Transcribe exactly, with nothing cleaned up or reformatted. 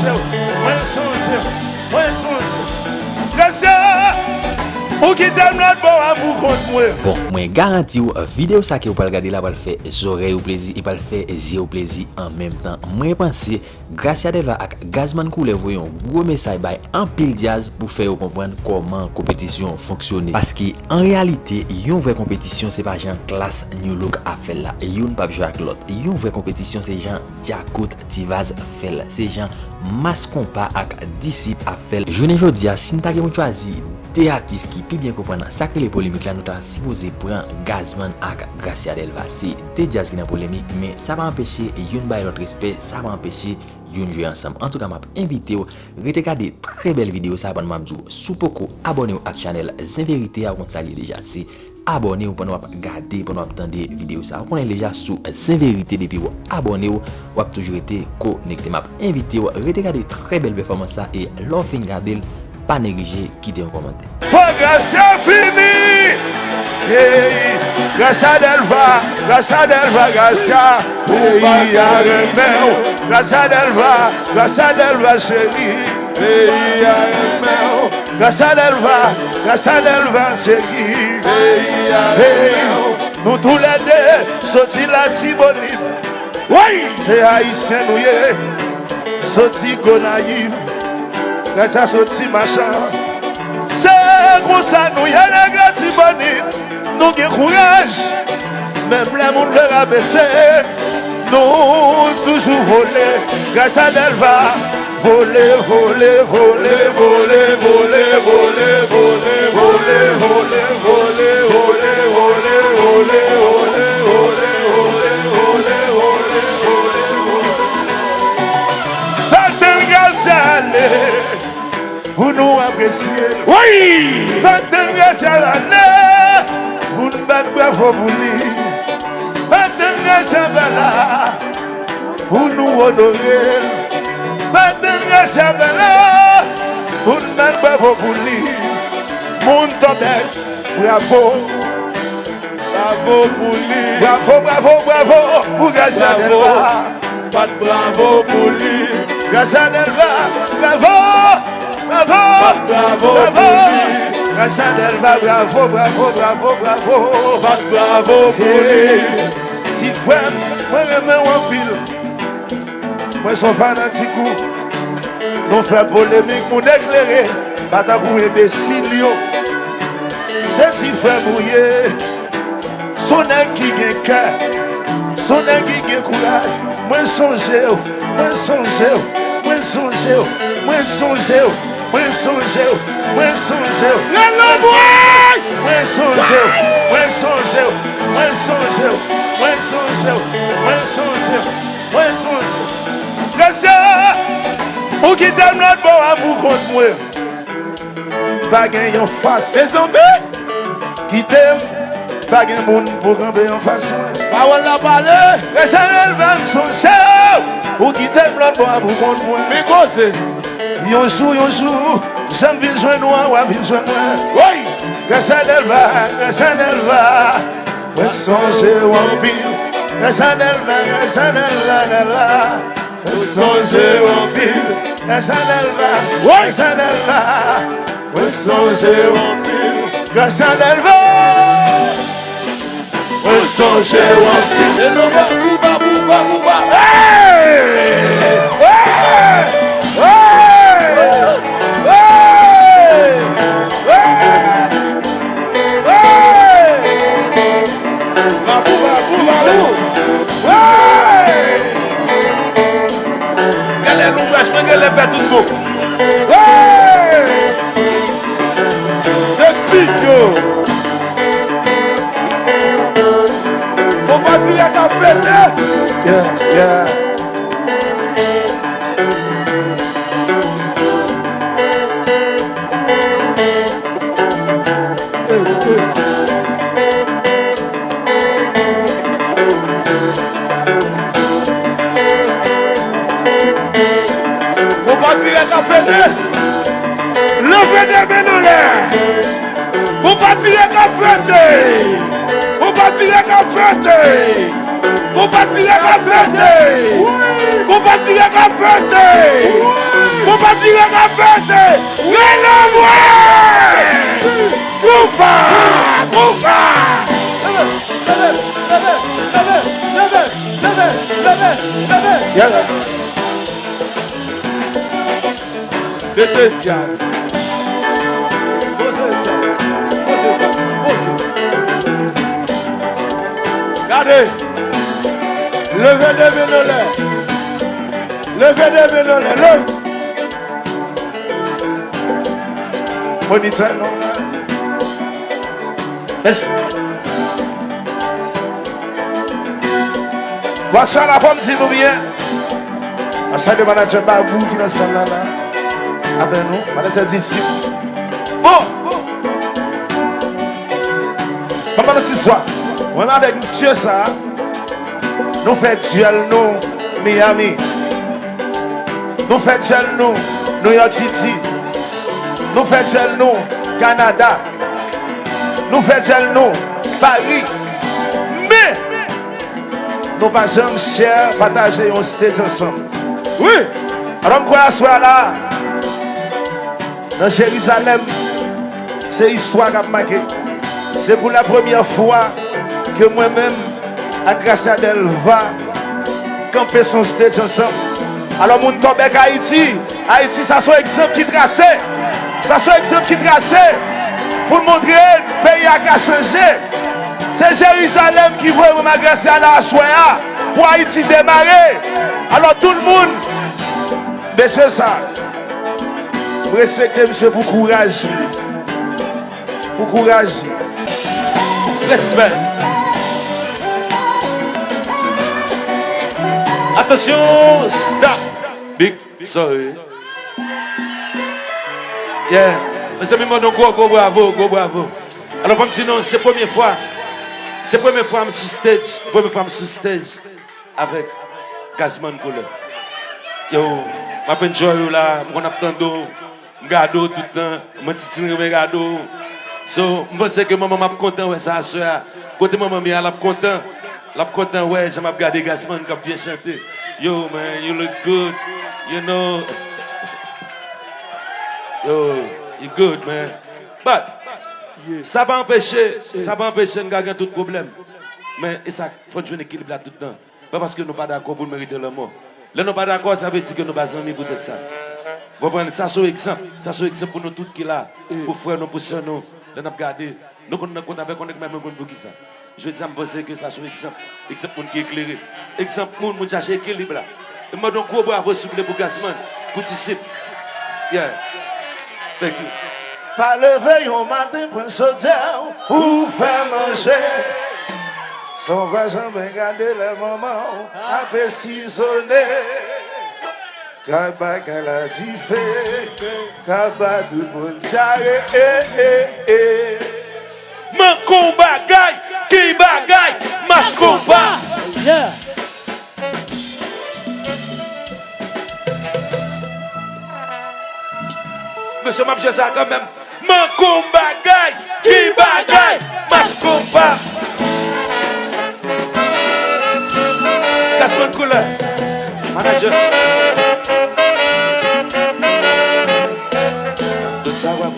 Mwen sonje, mwen sonje. Mesye, ou kite m lòt bò a pou kont mwen. Bon, mwen garanti w, videyo sa ke w pral gade la pral fè zòrèy ou plezi e pral fè zye w plezi an menm tan. Mwen panse Gracia Delva ak Gazman Koulè voye yon gwo mesaj bay anpil djaz pou fè yo konprann kòman konpetisyon fonksyone. Paske, an reyalite, yon vrè konpetisyon se pa jan Klass, Nu Look ap fè l la. Youn p ap jwe ak lòt. Yon vrè konpetisyon se jan Djakout, T-Vaz fè l. Se jan Mass Konpa ak Disip ap fè l. Jounen jodi a, si n ta gen pou n chwazi de atis ki pi byen konprann sa k rele polemik la, nou ta sipoze pran Gazman ak Gracia Delva. Se de djaz ki nan polemik, men sa pa anpeche youn bay lòt respè, sa pa anpeche youn jwe ansanm. Antouka, m ap envite w rete gade trè bèl videyo sa a pandan m ap di w, si w poko abòne w ak chanèl Zen Verite a, ou konn sa l ye deja, se abòne w pandan w ap gade, pandan w ap tande videyo sa a. Ou konnen deja, sou Zen Verite, depi w abòne w, w ap toujou rete konekte. M ap envite w rete gade trè bèl pèfòmans sa a, e lè w fin gade l, pa neglije kite yon kòmantè. Fò Gracia fini! Hey, Gracia Delva, Gracia Delva, Gracia, peyi a renmen w. Gracia Delva, Gracia Delva cheri, peyi a renmen w. Gracia Delva, Gracia Delva cheri, peyi a renmen w. Nou toulède soti Latibonit. Woy! Se Ayisyen nou ye, soti Gonayiv, Gracia soti Machan. Se konsa nou ye, nèg Latibonit. Nou gen kouraj, menm lè moun vle rabese, nou toujou vole. Gracia Delva, vole, vole, vole. Pa tann Gracia ale pou nou apresye l. Wi! Pa tann Gracia ale pou n bat bravo pou li. Pa tann Gracia pa la pou nou onore l. Pa tann Gracia pa la pou n bat bravo pou li. Moun Tòbèk, bravo. Bravo pou li. Bravo, bravo, bravo pou Gracia Delva. Bat bravo pou li. Gracia Delva, bravo, bravo, bat bravo pou li. Gracia Delva, bravo, bravo, bravo, bravo. Bat bravo pou li. Ti frè m, mwen renmen w anpil. Mwen se yon fanatik ou. Nou fè polemik, moun eklere, pa tankou enbesil yo. Se ti frè m ou ye. Se yon nèg ki gen kè. Se yon nèg ki gen kouraj. Mwen sonje w, mwen sonje w, mwen sonje w, mwen sonje w, mwen sonje w, mwen sonje w. Mwen sonje w, mwen sonje w, mwen sonje w, mwen sonje w, mwen sonje w, mwen sonje w. Mesye, ou kite m lòt bò a pou kont mwen. Pa gen yon fas. Mezanmi! Kite m, pa gen moun pou kanpe anfas mwen. Pawòl la pale! Etènèl va m sonje w, ou kite m lòt bò a pou kont mwen. Men koze! Yon jou, yon jou, jan m vin jwenn ou an, w a vin jwenn mwen. Woy! Etènèl va, Etènèl va, mwen sonje w anpil. Etènèl va, Etènèl va, Etènèl va. Mwen sonje w anpil, Etènèl va, woy! Etènèl va. Mwen sonje w anpil, Etènèl va. Mwen sonje w anpil. E nou ba, bouba, bouba, bouba. Hey! Hey! Hey! Hey! Hey! Hey! Bravo, bravo, bravo! Hey! Genlè lonbraj mwen, genlè fè tout bon. Hey! Se fi yo. Konpa dirèk ap fete. Yeah, yeah. Konpa dirèk ap fete. Leve de men anlè. Konpa dirèk ap fete. Konpa dirèk ap fete. Konpa dirèk ap fete. Konpa ti rega pete! Konpa ti rega pete! Rele mwen! Konpa! Konpa! Leve, leve, leve, leve, leve, leve, leve, leve, leve. Leve. Mesye djaz. Poze djaz. Poze djaz. Poze. Gade. Leve de men anlè. Leve de men anlè. Leve. Monitè non. Mèsi. Bonswa, la fòm di nou byen. Mwen salye manadjè Babou ki nan sal la, la. Avè nou, manadjè Disip. Bon! Mwen pa nan ti swa. Mwen avèk misye sa. Nou fè dyèl nou Miami. Nou fè dyèl nou New York City. Nou fè dyèl nou Kanada. Nou fè dyèl nou Paris. Men, nou pa janm share, pataje yon stage ansanm. Wi! Alò, m kwè aswè a la, nan Jerizalèm, se istwa k ap make. Se pou la premyè fwa ke mwen menm ak Gracia Delva kanpe sou yon stage ansanm. Alò, moun Tòbèk Ayiti, Ayiti, sa se yon egzanp ki trase. Sa se yon egzanp ki trase pou l montre peyi a ka chanje. Se Jerizalèm ki voye mwen ak Gracia la aswè a pou Ayiti demare. Alò, tout moun, mesye sa, m respekte misye pou kouraj li. Pou kouraj li. Respè. Atansyon, stop. Big sorry. Yeah. Mezanmi, mande yon gwo, gwo bravo, gwo bravo. Alò, fò m di nou, se premye fwa. Se premye fwa m sou stage. Premye fwa m sou stage avèk Gazman Koulè. Yo, m ap enjoy ou la, m konn ap tande w, m gade w tout tan, mwen Titine renmen gade w. So, m panse ke manman m ap kontan wè sa aswè a. Kote manman m ye a, l ap kontan. L ap kontan wè jan m ap gade Gazman k ap byen chante. Yo, man, you look good, you know. Yo, you good, man. But, sa pa anpeche, sa pa anpeche n ka gen tout pwoblèm. Men, e sa, fò n jwenn ekilib la tout tan. Pa paske nou pa dakò pou n merite lanmò. Lè nou pa dakò, sa vle di ke nou pa zanmi poutèt sa. Ou konprann? Sa se yon egzanp. Sa se yon egzanp pou nou tout ki la. Pou frè nou, pou sè nou. Lè n ap gade, nou konn nan kont avèk yon nèg, men nou konn poukisa. Jodi a, m panse ke sa se yon egzanp. Egzanp moun ki eklere. Egzanp moun, moun chache ekilib la. E m mande yon gwo bravo, souple, pou Gazman, pou Disip. Yeah. Thank you. Pa leve yon maten, pran sodyè w pou fè manje. San w pa janmen gade lè manman w ap asizone. Kay bagay la dife, kay ba tout moun dyare, eh, eh, eh. Manke yon bagay, ki bagay, mas konpa. Yeah. Mesye, m ap jwe sa kanmenm. Manke yon bagay, ki bagay, mas konpa. Gazman Koulè, manager. Tout sa w ap